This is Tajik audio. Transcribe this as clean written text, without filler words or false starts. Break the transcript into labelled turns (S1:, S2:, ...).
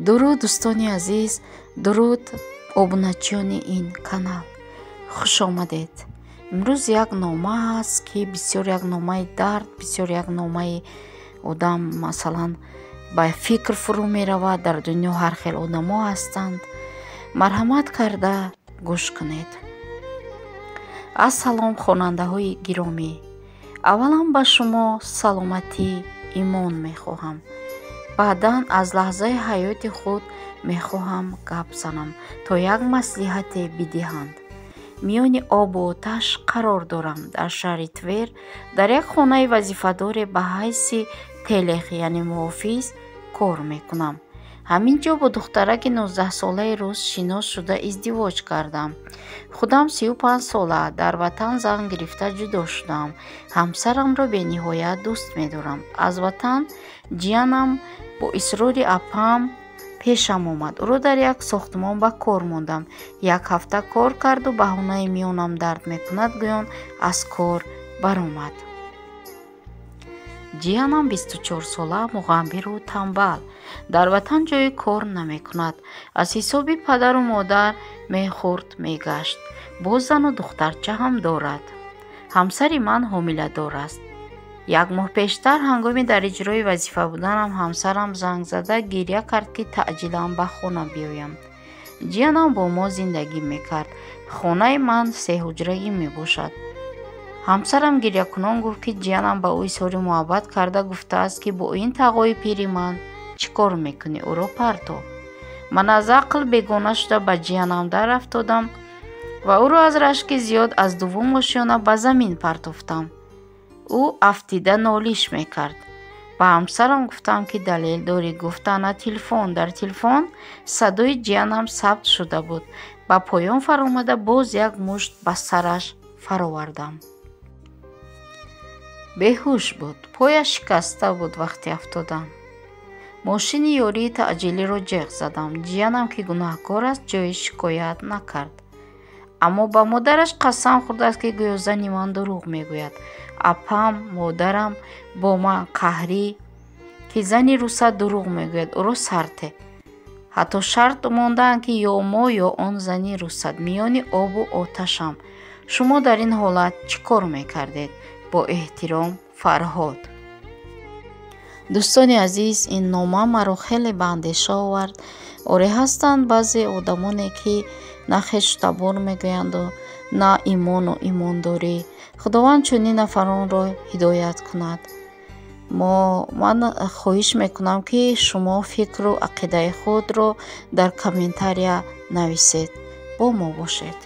S1: Дуруд, дӯстони азиз, дуруд, обуначиёни ин канал. Хуш омадед. Имрӯз як нома ҳаст, ки бисёр як номаи дард, бисёр як номаи одам, масалан, ба фикр фурӯ меравад. Дар дунё ҳар хел одамо ҳастанд. Марҳамат карда гӯш кунед. Ассалом, хонандаҳои гиромӣ. Аввалан ба шумо саломатӣ, имон мехоҳам. Баъдан аз лаҳзаи ҳаёти худ мехоҳам гап занам, то як маслиҳате бидиҳанд. Миёни обу оташ қарор дорам. Дар шаҳри Твер дар як хонаи вазифадоре ба ҳайси телех, яъне муҳофиз, кор мекунам. Ҳамин ҷо бо духтараки 19-солаи рус шинос шуда издивоҷ кардам. Худам 35 сола, дар ватан зан гирифта ҷудо шудаам. Ҳамсарамро бениҳоят дӯст медорам. Аз ватан ҷиянам бо исрори апам пешам омад. Ӯро дар як сохтмон ба кор мондам. Як ҳафта кор карду баҳонаи миёнам дард мекунад гӯён аз кор баромад. Ҷиянам 24-сола, муғамбиру тамбал, дар ватан ҷои кор намекунад. Аз ҳисоби падару модар мехӯрд, мегашт. Боз зану духтарча ҳам дорад. Ҳамсари ман ҳомиладор аст. Як моҳ пештар, ҳангоми дар иҷрои вазифа буданам, ҳамсарам занг зада гиря кард, ки таъҷилан ба хона биёям. Ҷиянам бо мо зиндагӣ мекард. Хонаи ман сеҳуҷрагӣ мебошад. Ҳамсарам гирякунон гуфт, ки ҷиянам ба ӯ изҳори муҳаббат карда гуфтааст, ки бо ин тағои пири ман чӣ кор мекунӣ, ӯро парто. Ман аз ақл бегона шуда ба ҷиянам дар афтодам ва ӯро аз рашки зиёд аз дуввум ошёна ба замин партофтам. Ӯ афтида нолиш мекард. Ба ҳамсарам гуфтам, ки далел дорӣ? Гуфт: ана телефон. Дар телефон садои ҷиянам сабт шуда буд. Ба поён фаромада, боз як мушт ба сараш фаровардам. Беҳуш буд, пояш шикаста буд. Вақти афтодан мошини ёрии таъҷилиро ҷеғ задам. Ҷиянам, ки гунаҳкор аст, ҷои шикоят накард, аммо ба модараш қасам хӯрдааст, ки гӯё зани ман дурӯғ мегӯяд. Апам, модарам бо ман қаҳрӣ, ки зани руса дурӯғ мегӯяд, ӯро сарте. Ҳатто шарт мондаанд, ки ё мо, ё он зани русад. Миёни обу оташам. Шумо дар ин ҳолат чӣ кор мекардед? Бо эҳтиром, Фарҳод. Дӯстони азиз, ин нома маро хеле ба андеша овард. Оре, ҳастанд баъзе одамоне, ки на хешу табор мегӯянду, на имону имондорӣ. Худованд чунин нафаронро ҳидоят кунад. Мо ман хоҳиш мекунам, ки шумо фикру ақидаи худро дар комментария нависед. Бо мо бошед.